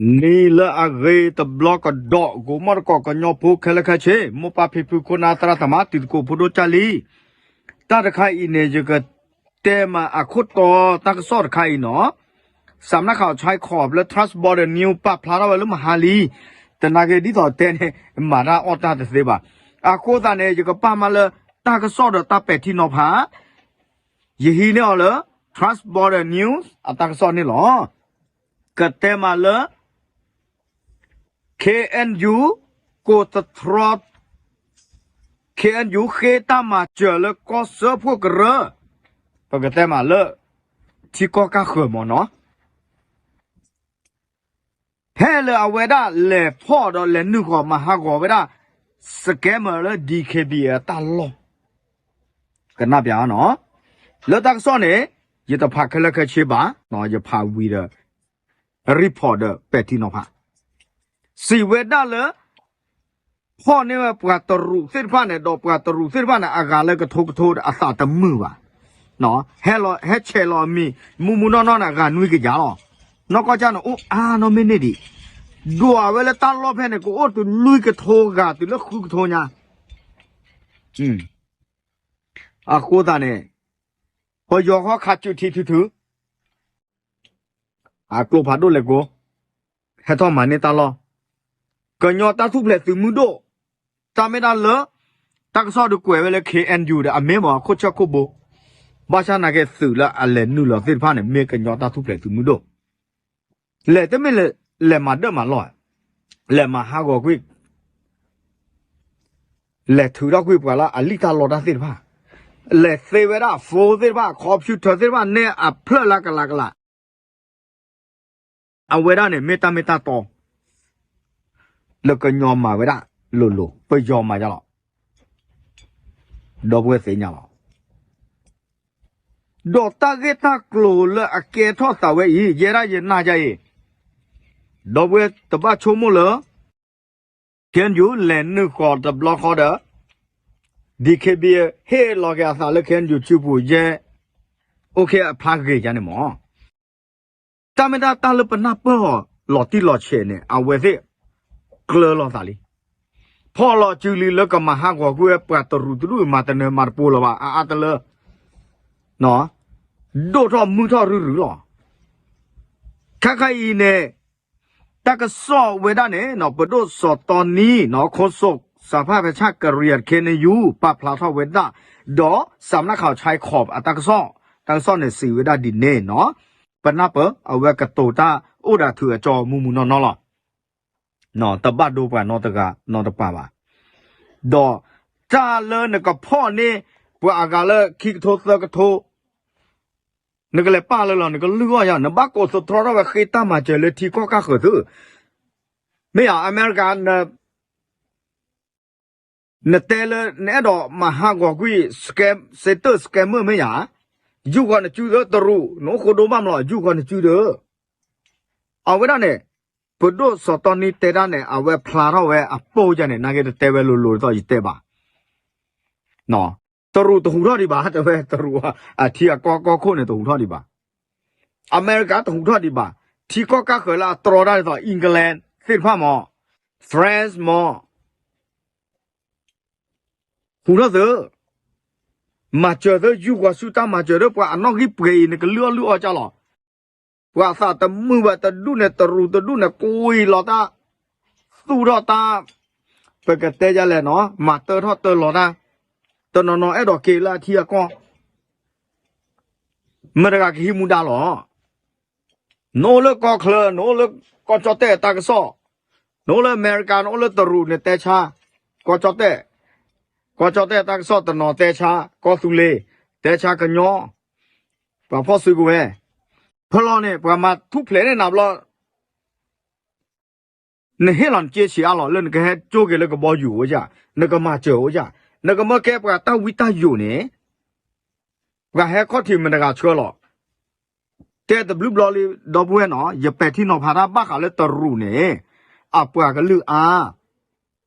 နံၤလၢအဂ့ၤတဘျီကဒီး ဂိၤမီၣ်တကိးကညီဖိခဲလၢာ်ခဲဆ့ မိၢ်ပၢ်ဖံဖုခိၣ်နၢ်သရၣ်သမါ တံၤသကိးဖိဒိၣ်ကၢ်လံ. တၢ်တခါအံၤန့ၣ် ယကတဲမးအခိၣ်တီတၢ်ကစီၣ်တခါအံၤနီၤ, စးမနၣ်ခးအီၤဆါခီးလၢ Trans Border News ပာ်ဖျါထီၣ်ဝဲလၢမဟါလံ. တနာ်က့ဒ်သိးတဲန့ၣ် မၤတၢ်အီၣ်တၢ်တသ့ဘၣ်. အဃိသတးန့ၣ် ယကပာ်မးလၢတၢ်ကစီၣ်ဒီးတၢ်ပဲာ်ထံနီၤဖး ယဟံးန့ၢ်အီၤလၢ Trans Border News အတၢ်ကစီၣ်န့ၣ်လီၤ. ကတဲမးလၢ KNU ကိးသတြီ KNU ဃ့တၢ်မၤစၢၤလၢကီၢ်စၢဖှိၣ်ကရၢ, ပကတဲမးလၢ ထံကီၢ်ကၢ်ဃၢၤမ့ၢ်နီၤ, ဖဲလၢအဝဲဒၣ်လဲၤဖီၣ်ဒီးလဲၤနုာ်ဃီၤမၤဟးဂီၤဝဲဒၣ် scammer လၢ DKBA အတၢ်လီၢ်, ကနၣ်ပၠးနီၤ, လၢတၢ်ကစီၣ်န့ၣ် ယတဖးခဲလၢာ်ခဲဆ့ဘၣ်, ယဖးဝံၤဒီး report ဒီးပဲာ်ထံနီၤဖး, စံးဝဲဒၣ်လၢ ဖီၣ်န့ၢ်ဝဲပှၤတရူးသ့ၣ်တဖၣ်န့ၣ် ဒီးပှၤတရူးသ့ၣ်တဖၣ်န့ၣ် အဂၤလၢကထိကထိဒီးအသးတမုာ်ဘၣ်, ဟဲလီၤ ဟဲဆဲးလီၤအမံၤ မုၢ်မုၢ်နီၢ်နီၢ်န့ၣ် အဂၤနွံကယၤလီၤ. နီၢ်ကီၢ်ကၢ်န့ၣ် အိၣ်အါနီၢ်မ့ၢ်န့ၢ်ဒံး, ဒွးဝဲလၢတၢ်လီၢ်ဖဲန့ၣ် ကအိၣ်တုၤလွံၢ်ကထိဂၤတုၤလၢဃုကထိညါ. အဃိသတးန့ၣ် ပယီၤဃီခးစုးထံထုထု အကျိဖးဒိၣ်လဲၤကိး, ဟဲထီၣ်မၤန့ၢ်တၢ်လီၢ်, ကညီတၢ်ထူၣ်ဖျဲးသုးမုၢ်ဒိၣ်, တၢ်မ့ၢ်တၢ်လၢ တၢ်ကစီၣ်ဒုးကွဲးဝဲလၢ KNU ဒီး အမ့ၢ်မ့ၢ်ခိၣ်ဆၢခိၣ်ဘိ, ဘၣ်ဆၣ်နာ်က့သုးလၢအလဲၤနုာ်လီၤသ့ၣ်တဖၣ်န့ၣ် မ့ၢ်ကညီတၢ်ထူၣ်ဖျဲးသုးမုၢ်ဒိၣ်, လဲၤတမ့ၢ်လဲၤမၤဒၢၣ်မၤလီၢ်, လဲၤမၤဟးဂီၤကွံာ် လဲၤထုးထီၣ်ကွံာ်ပှၤလၢအလံၣ်တၢ်လီတၢ်သ့ၣ်တဖၣ်, လဲၤသ့ဝဲဒၣ် phone သ့ၣ်တဖၣ် computer သ့ၣ်တဖၣ် နဲၣ်အဖျၢၣ်လၢကလးကလး, အဝဲဒၣ်န့ၣ် မ့ၢ်တၢ်မ့ၢ်တၢ်တီ လၢကညီမၤဝဲဒၣ်လိၤလိၤ ပယီၤမၤယါလီၤ, ဒီပုၢ်ဝဲၢ်သ့ၣ်ညါလီၤ. ဒီးတၢ်ဂ့ၢ်တၢ်ကျိၤလၢအကဲထီၣ်သးဝဲအံၤ ယဲဒၣ်ယနာ်ယါအံၤ, ဒီပုၢ်ဝဲၢ်တဘၣ်ဆိကမိၣ်လၢ KNU လဲၤနုာ်ဃီၤတဘျီဃီဒီး DKBA ဟ့ၣ်လီၤက့ၤအသးလၢ KNU စုပူၤယဲ အိၣ်ခ့အဖျါဂ့ၤယါန့ၣ်မ့ၢ် တၢ်မ့ၢ်တၢ်တၢ်လၢပနၢ်ပၢၢ်အီၤလီၤတံၢ်လီၤဆဲးန့ၣ် အဝဲသ့ၣ်ကျၢၤလီၤသးလံ. ဖီၣ်လီၤစုလံလၢကမၤဟးဂီၤကွံာ်ဝဲပှၤတရူးတဒူၣ်မၤတနၢၤမၤတပူၤလၢၤဘၣ် အအါတလၢ ဒိၣ်ထီၣ်မုၢ်ထီၣ်ရုၢ်ရုၢ်လီၤ. ခဲခါအံၤန့ၣ် တၢ်ကစီၣ်ဝဲဒၣ်န့ၣ် ပဒိၣ်စီၤတီနံ ခိၣ်စိၣ်စးဖၣ်ဖဲဆၣ်ကရံယၤ KNU ပာ်ဖျါထီၣ်ဝဲဒၣ် ဒီးစးမနၣ်ခးအီၤဆါခီးအတၢ်ကစီၣ်, တၢ်ကစီၣ်န့ၣ်စံးဝဲဒၣ်ဒ်န့ၣ်နီၤ, ပနၢ်ပၢၢ်အဝဲကတိၤတၢ်အိၣ်ဒၣ်ထုးအကၠီမုၢ်မုၢ်နီၢ်နီၢ်လီၤ. တဘၣ်ဒိပှၤနီတဂၤနီတပၤဘၣ်. ဒီးတၢ်လၢနကဖီၣ်န့ၢ် ပှၤအဂၤလၢခံကထိသၢကထိ နကလဲၤပာ်လၢလီၤ နကလုၢ်အီၣ်ယၤ နဘၣ်ကိးသတြီထီၣ်ဝဲဃ့တၢ်မၤစၢၤလၢထံကီၢ်ကၢ်ဃၢၤသု, မ့ၢ်ယါ အမဲရကၤ နတဲလၢနအဲၣ်ဒိးမၤဟးဂီၤကွံာ် စ့တၢၣ် scammer မ့ၢ်ယါ, ယူၢ်ဃီနစုဒီးတရူး နအိၣ်ဃိဒိဘၣ်မးလီၤ ယူၢ်ဃီနစုဒီး အဝဲဒၣ်န့ၣ် ပဒိၣ်စီၤတီနံတဲတၢ်န့ၣ် အဝဲဖျါထီၣ်ဝဲအပိၢ်ယါန့ၣ် နာ်က့တတဲဝဲလိၤလိၤဒ်သိးယတဲဘၣ် တရူးတဟူးထီၣ်ဒံးဘၣ် တဲဝဲတရူး အထံအကီၢ်ကီၢ်ခိၣ်န့ၣ်တဟူးထီၣ်ဒံးဘၣ်, အမဲရကၤတဟူးထီၣ်ဒံးဘၣ်, ထံကီၢ်ကၢ်ဃၢၤလၢအတြီတၢ်ဒ်သိး England သ့ၣ်တဖၣ်မး France မး ဟူးထီၣ်သု, မၤစၢၤသု ယူၢ်ဃီၤဆူတၢ်မၤစၢၤဒီး ပှၤအနီၣ်ဂံၢ်ပှဲၤအံၤ နကလုၢ်အီၣ်လုၢ်အီကၢ်လီၤ. ပှၤအသးတမုာ်ဘၣ်တဒူၣ်န့ၣ် တရူးတဒူၣ်န့ၣ် ကွံာ်လီၤတၢ်, သူၣ်ထီၣ်တၢ်, ပကတဲယါလဲၣ်နီၤ မၤတၢထီၣ်တၢလီၤတၢ်, တနီၤနီၤအဲၣ်ဒိးက့ၤလၢအထံအကီၢ် မတၤတဂၤကဟံးမူဒါလီၤ. နအိၣ်လၢကီၢ်ချၢ နအိၣ်လၢကီၢ်ကၠီၣ်တဲၣ်တၢ်ကစီၣ်, နအိၣ်လၢအမဲရကၤ နအိၣ်လၢတရူးန့ၣ်တဲဆါ, ကီၢ်ကၠီၣ်တဲၣ်, ကီၢ်ကၠီၣ်တဲၣ်တၢ်ကစီၣ်တနီၤတဲဆါ, ကီၢ်သူလ့ၤ, တဲဆါကညီ, ပှၤဖီၣ်စုကဝဲၤ, ဖဲလီၤန့ၣ် ပှၤမၤထူၣ်ဖျဲးန့ၢ်နၤဘျီ နဟ့ၣ်လီၤနက့ဆံးအါလီၤ လၢနကဟဲကၠိက့ၤလၢကဘီယူၤအိၣ်ယၢ်, နကမၤစၢၤအိၣ်ယၢ်, နကမၢကဲပှၤတၢ်ဝံတၢ်ယိာ်န့ၣ်, ပှၤဟဲခီၣ်ထံးမတၤတဂၤဆှၢလီၤ. တဲတဘျုးဘျီလံ ဒီပုၢ်ဝဲၢ်နီၤ ယပဲာ်ထံနီၤဖးတၢ်ဘၣ်ဃးလၢတရူးန့ၣ်, အပှၤကလုာ်အါ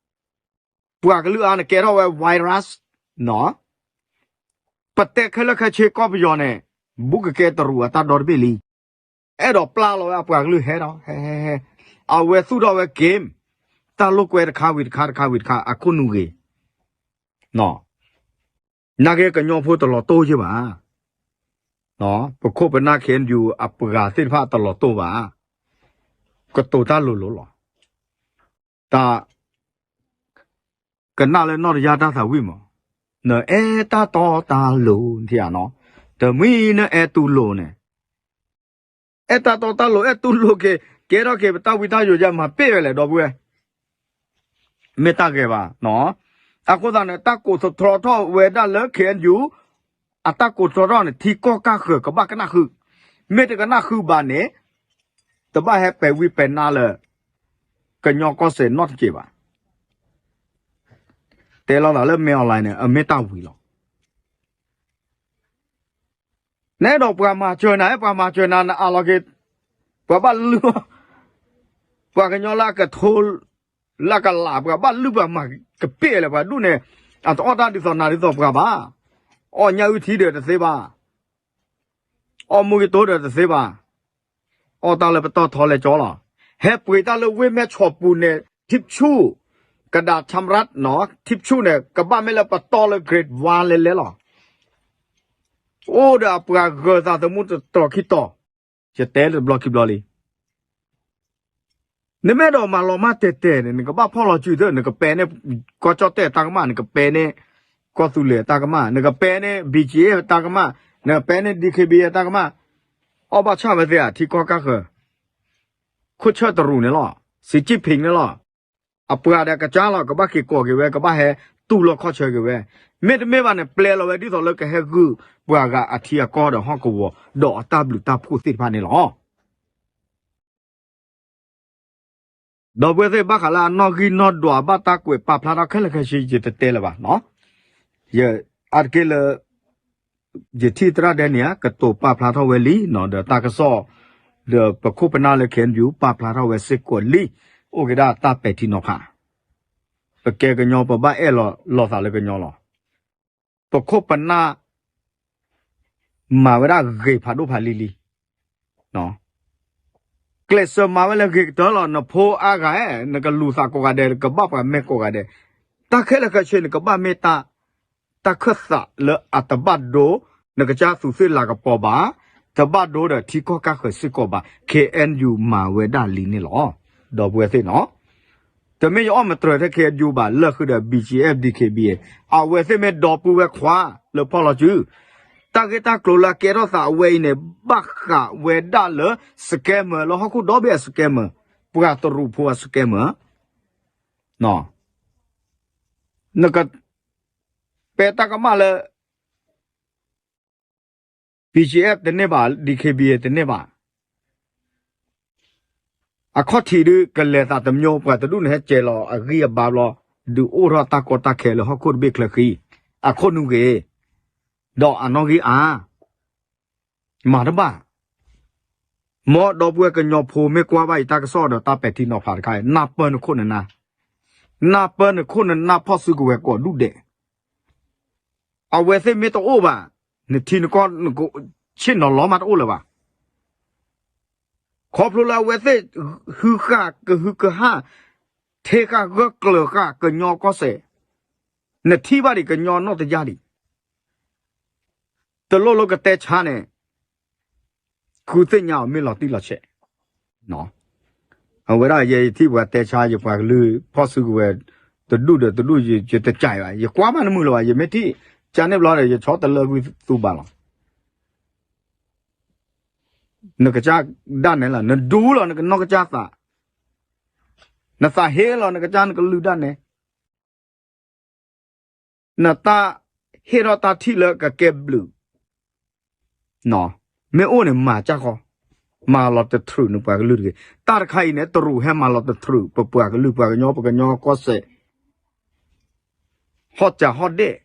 ပှၤကလုာ်အါန့ၣ်ကဲထီၣ်ဝဲ virus နီၤ, ပတဲခဲလၢာ်ခဲဆ့ကီၢ်ပယီၤန့ၣ်, ဘူးကကဲတရူးအတၢ်ဒီတဘ့ၣ်လံ. အဲၣ်ဒိးပျၢ်လီၤဝဲအပှၤကလုာ်ဟဲဒီး ဟဲဟဲဟဲ, အဝဲသူၣ်ထီၣ်ဝဲ game တၢ်လိာ်ကွဲတခါဝံၤတခါ တခါဝံၤတခါ အခိၣ်နူာ်ဂ့ၤ, နာ်က့ကညီဖိတလီၤတိၢ်ယဲၢ်ဘၣ်, ပခိၣ်ပနၢ် KNU အပှၤသ့ၣ်တဖၣ်တလီၤတိၢ်ဘၣ်, ကတိၤတၢ်လိၤလိၤလီၤ. တၢ် ကနၣ်လၢနီၢ်တယၢ်တၢ်သးဝံၣ်မး, နအဲၣ်တၢ်တီတၢ်လိၤ နထံၣ်ဧါနီၤ, တမှံၤနအဲၣ်တူၢ်လိာ်န့ၣ်, အဲၣ်တၢ်တီတၢ်လိၤ အဲၣ်တူၢ်လိာ်က့ၤ ကဲထီၣ်က့ၤပတၢ်ဝံတၢ်ယိာ်ယါ မၤပ့ၢ်ဝဲလဲၣ် ဒီပုၢ်ဝဲၢ်, မ့ၢ်တၢ်ဂဲၤဘၣ်နီၤ. အဃိသတးန့ၣ် တၢ်ကိးသတြီထီၣ်ဝဲဒၣ်လၢ KNU အတၢ်ကိးသတြီထီၣ်န့ၣ် ထံကီၢ်ကၢ်ဃၢၤ ကဘၣ်ကနၣ်ဃု, မ့ၢ်တကနၣ်ဃုဘၣ်န့ၣ် တဘၣ်ဟဲပဲာ်ဝံပဲာ်နါလၢ ကညီကီၢ်စဲၣ်နီတက့ၢ်ဘၣ်. တဲလီၤသးလၢ မင်းအောင်လှိုင် န့ၣ် အမ့ၢ်တၢ်ဝံၤလီၤ. နအဲၣ်ဒိးပှၤမၤစၢၤနၤ အဲၣ်ပှၤမၤစၢၤနၤ နအးလီၤက့ၤ, ပှၤဘၣ်လုၢ်, ပှၤကညီလၢအကထိ လၢအကလး ပှၤဘၣ်လုၢ်ပှၤမၤကပ့ၢ်လဲၣ် ပှၤဒူၣ်န့ၣ်, အတအီၣ်တၢ်ဒ်သိးနၤဒ်သိးပှၤဘၣ်, အီၣ်ညၣ်အုၣ်ထံဒီးတသ့ဘၣ်, အီၣ်မူက့ၤတိဒီးတသ့ဘၣ်, အီၣ်တၢ်လၢပတီၢ်ထီလဲကၠီလီၤ. ဟဲပှ့ၤတၢ်လၢဝ့ၢ်မဲၢ်ဆီးပူၤန့ၣ် ထံဆူၣ်, ကဒါထၢရၣ်နီၤ ထံဆူၣ်န့ၣ် ကဘၣ်မ့ၢ်လၢပတီၢ်လၢ grade one လဲလဲလီၤ. အိၣ်ဒီးအပှၤဂၢၤသးသမူတတီၤခံတီၤ, ယတဲလၢတဘျီခံဘျီလံ. နမ့ၢ်အဲၣ်ဒိးမၤလီၤမၢ်တဲာ်တဲာ်န့ၣ် နကဘၣ်ဖီၣ်လီၤစုသ့ နကပဲန့ၢ် ကီၢ်ကၠီၣ်တဲၣ်တၢ်ကမၣ် နကပဲန့ၢ် ကီၢ်သူလ့ၤတၢ်ကမၣ် နကပဲန့ၢ် ဘံၣ်ကၠံၣ်အ့ၣ် တၢ်ကမၣ် နကပဲန့ၢ် ဒံခ့ဘံၣ်အ့ၣ် တၢ်ကမၣ်, အီၣ်ဘၣ်ဆၣ်ဝဲသ့ၣ်ဧါ ထံကီၢ်ကၢ်ဃၢၤ, ခိၣ်ဆၢၣ်တရူးန့ၣ်လီၤ, စံးကံၣ်ဖံးန့ၣ်လီၤ. အပှၤဒီးကစၢ်လီၤ ကဘၣ်က့ၤကိးက့ၤဝဲ ကဘၣ်ဟဲတူၢ်လိာ်ခီၣ်ဆၢက့ၤဝဲ, မ့တမ့ၢ်ဘၣ်န့ၣ် ပျဲလီၤဝဲဒ်သိးလၢကဟဲဂုာ်ပှၤဂၤအထံအကီၢ်ဒီးဟီၣ်ကဝီၤ ဒီးအတၢ်ဘျုးတၢ်ဖှိၣ်သ့ၣ်တဖၣ်န့ၣ်လီၤ. ဒီပုၢ်ဝဲၢ်သ့ၣ် ဘၣ်ဃးလၢအနီၣ်ဂံၢ်နီၣ်ဒွး ဘၣ်တၢ်ကွဲးပာ်ဖျါထီၣ်ခဲလၢာ်ခဲဆ့ ယတတဲလၢၤဘၣ်နီၤ. ယအါတက့ၢ်လၢ ယထံၣ်သရၣ်ဒဲန့ၣ်ဧါ ကတိၤပာ်ဖျါထီၣ်ဝဲလံနီၤ ဒီးတၢ်ကစီၣ် ဒီးပခိၣ်ပနၢ်လၢ KNU ပာ်ဖျါထီၣ်ဝဲစ့ၢ်ကီးလံ. အိၣ်က့ၤဒၣ်တၢ်ပဲာ်ထံနီၤဖး, ပကဲကညီ ပဘၣ်အဲၣ်လီၤလိာ်သးလၢကညီလီၤ. ပခိၣ်ပနၢ် မၤဝဲဒၣ်ဂ့ၤဖးဒိၣ်ဖးလံလံ. ကျဲးစၢးမၤဝဲလၢဂ့ၤကတၢၢ်လီၤ. နဖိအါဂၤဧၢ, နကလူၤသးကိးဂၤဒဲး, နကဘၣ်ပှၤမဲာ်ကိးဂၤဒဲး, တၢ်ခဲလၢာ်ခဲဆ့ နကဘၣ်မ့ၢ်တၢ်, တၢ်ခၢၣ်သးလၢအတဘၣ်ဒိ နကစၢ်သူးသ့ၣ်လၤကပီၤဘၣ်, တဘၣ်ဒိဒီးထံကီၢ်ကၢ်ဃၢၤစ့ၢ်ကီးဘၣ်. KNU မၤဝဲဒၣ်လံန့ၣ်လီၤ. ဒီပုၢ်ဝဲၢ်သ့ၣ်နီၤ တမ့ၢ်ယအီၣ်မတြၢၤထဲ KNU ဘၣ်, လၢာ်ဃုာ်ဒီး BGF DKBA အဝဲသ့ၣ်မ့ၢ်ဒီပုၢ်ဝဲၢ်ခွါလၢဖီၣ်လီၤစု. တၢ်ဂ့ၢ်တၢ်ကျိၤလၢအကဲထီၣ်သးအဝဲအံၤန့ၣ် ဘၣ်ဃးဝဲဒၣ်လၢ scammer လၢဟီၣ်ခိၣ်ဒီဘ့ၣ်အ scammer, ပှၤတရူးဖိအ scammer. နက ပဲတၢ်ကမၣ်လၢ BGF တန့ၢ်ဘၣ်, DKBA တန့ၢ်ဘၣ်. အခီၣ်ထံးဒုးကလဲၤသးတမျိုး, ပှၤတဒူၣ်န့ၣ်ဟဲစဲးလီၤအဂံၢ်အဘါဘျီ, ဒုးအိၣ်ထီၣ်တၢ်ကီတၢ်ခဲလၢဟီၣ်ခိၣ်တဘ့ၣ်ချၢဃံ, အခိၣ်နူာ်ဂ့ၤ, ဒီးအနီၣ်ဂံၢ်အါ, မၤတဘၣ်. မ်ဒီပုၢ်ဝဲၢ်ကညီဖိမ့ၢ်ကွၢ်ဘၣ်အံၤတၢ်ကစီၣ်ဒီးတၢ်ပဲာ်ထံနီၤဖးတခါ, နၢ်ပၢၢ်နခိၣ်နနၢ်, နၢ်ပၢၢ်နခိၣ်နနၢ်ဖီၣ်စုကဝဲၤကိးဒူၣ်ဒဲး. အဝဲသ့ၣ်မ့ၢ်တအိၣ်ဘၣ်, နထံနကီၢ် ဆ့ၣ်နီၤလီၤမးတအိၣ်လၢၤဘၣ်. ခီဖျိလၢအဝဲသ့ၣ် ဟုဃာ်ကဟုကဟၣ်, ထ့ဃာ်ဂၢၢ်ကျၢၤဃာ်ကညီကီၢ်စဲၣ်, နထံၣ်ဘၣ်ဒံးကညီနီၢ်တယၢ်ဒံး, တလိၣ်လၢကတဲဆါန့ၣ်, ဃုသ့ၣ်ညါအီၤမ့ၢ်လီၤတံၢ်လီၤဆဲး. အဝဲဒၣ်ယဲယထံၣ်ပှၤတဲဆါ ယပှၤကလုာ်ဖီၣ်စုကဝဲၤ တဒူၣ်ဒီးတဒူၣ် ယတကးဘၣ်, ယကွၢ်မးနမုာ်လၢၤဘၣ်, ယမ့ၢ်ထံၣ်ကန့ၣ်ဘျီဒီး ယဆီတလၢကွံာ်သူဘၣ်လီၤ. နကစၢ်ဒၣ်နဲလီၤ, နဒူလီၤ နကနီၢ်ကစၢ်သး, နသးဟ့လီၤ နကစၢ်နကလုၢ်ဒၣ်နဲ နတၢ်ဟ့ၣ်ထီၣ်တၢ်ထံၣ်လၢကကဲဘျုး, မ့ၢ်အိၣ်န့ၣ်မၤစၢ်ဃီ, မၤလီၤတထြုးနပှၤကလုာ်တဂ့ၤ. တၢ်တခါအံၤန့ၣ် တရူးဟဲမၤလီၤတထြုး ပပှၤကလုာ်ပှၤကညီ ပကညီကီၢ်စဲၣ် ဟီၣ်စၢ်ဟီၣ်ဒဲၣ်,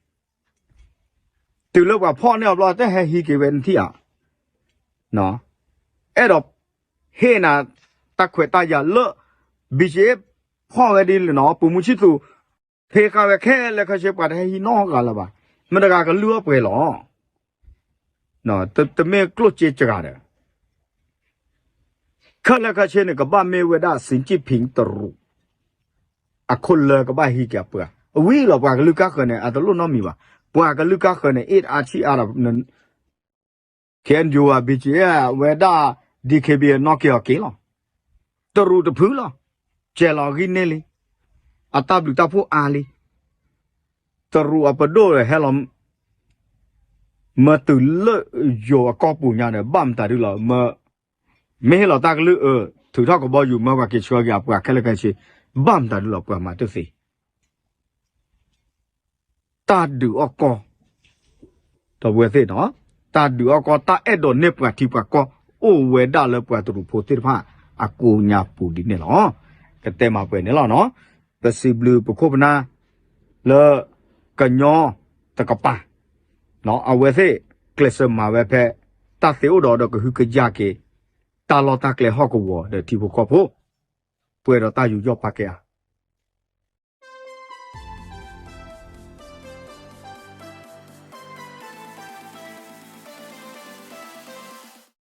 တုၤလၢပှၤဖီၣ်န့ၢ်အီၤဘျီ တဟဲဟံးက့ၤဝဲနထံၣ်ဧါ. အဲၣ်ဒိးဟ့ၣ်နၤတၢ်ခွဲးတၢ်ယာ်လၢ ဘံၣ်ကၠ့ ဖီၣ်ဝဲဒ်လဲၣ်နီၤ ပူၤမူဆံၣ်သူး ဖ့ဃာ်ဝဲခဲလၢာ်ခဲဆ့ ပှၤတဟဲဟံးနီတဂၤလၢၤဘၣ်. မတၤတဂၤကလုၢ်အီၣ်ပှဲၤလီၤ. တမ့ၢ်ကျိၣ်စ့စှၤဒီး ခဲလၢာ်ခဲဆ့န့ၣ် ကဘၣ်မ့ၢ်ဝဲဒၣ် စံၣ်ကၠံၣ်ဖံၣ်တရူး အခိၣ်လၢကဘၣ်ဟံးက့ၤအပှၤ အဝံၤလီၤ ပှၤကလုာ်ကါဃၢၤန့ၣ် အတလိၣ်နီတမံၤဘၣ်. ပှၤကလုာ်ကါဃၢၤန့ၣ် အ့ၣ်အါဆံးအါဒီး KNU အ BGF ဝဲဒၣ် DKBA နီၣ်က့ၤအီၤက့ၤလီၤ. တရူးတဖုလီၤ. ကဲလီၤအဂံၢ်န့ၢ်လံ. အတၢ်ဘျုးတၢ်ဖှိၣ်အါလံ. တရူးအပဒိၣ်ဒီးဟဲလီၤ မၤတုၤလၢယိၤအကီၢ်ပူၤညါဒီး ဘၣ်မတၤဒုလီၤ. မ့ၢ်ဟ့ၣ်လီၤတၢ်ကလုၢ်အၢ ထုးထီၣ်ကဘီယူၤ မၢပှၤက့ၤဆှၢက့ၤအပှၤခဲလၢာ်ခဲဆ့ ဘၣ်မတၤဒုလီၤ ပှၤမၤတသ့ တၢ်ဒုးအီၣ်ကီၢ် ဒီပုၢ်ဝဲၢ်သ့ၣ်နီၤ, တၢ်ဒုးအီၣ်ကီၢ် တၢ်အဲၣ်ဒိးန့ၢ်ပှၤထံပှၤကီၢ် အိၣ်ဝဲဒၣ်လၢပှၤတရူးဖိသ့ၣ်တဖၣ်အကိးညါပူၤဒ်န့ၣ်လီၤ. ကတဲမၤပှဲၤန့ၣ်လီၤနီၤ. ပစံးဘျုးပခိၣ်ပနၢ် လၢ ကညီတကပၤ အဝဲသ့ၣ်ကျဲးစၢးမၤဝဲဖဲ တၢ်သ့အိၣ်ဒီးဒီးကဟုကယာ်က့ၤ တၢ်လီၢ်တၢ်ကျဲဟီၣ်ကဝီၤဒီးထံဖိကီၢ်ဖိ ပှဲၤဒီးတၢ်ယူးယီၣ်ပာ်ကဲအါ.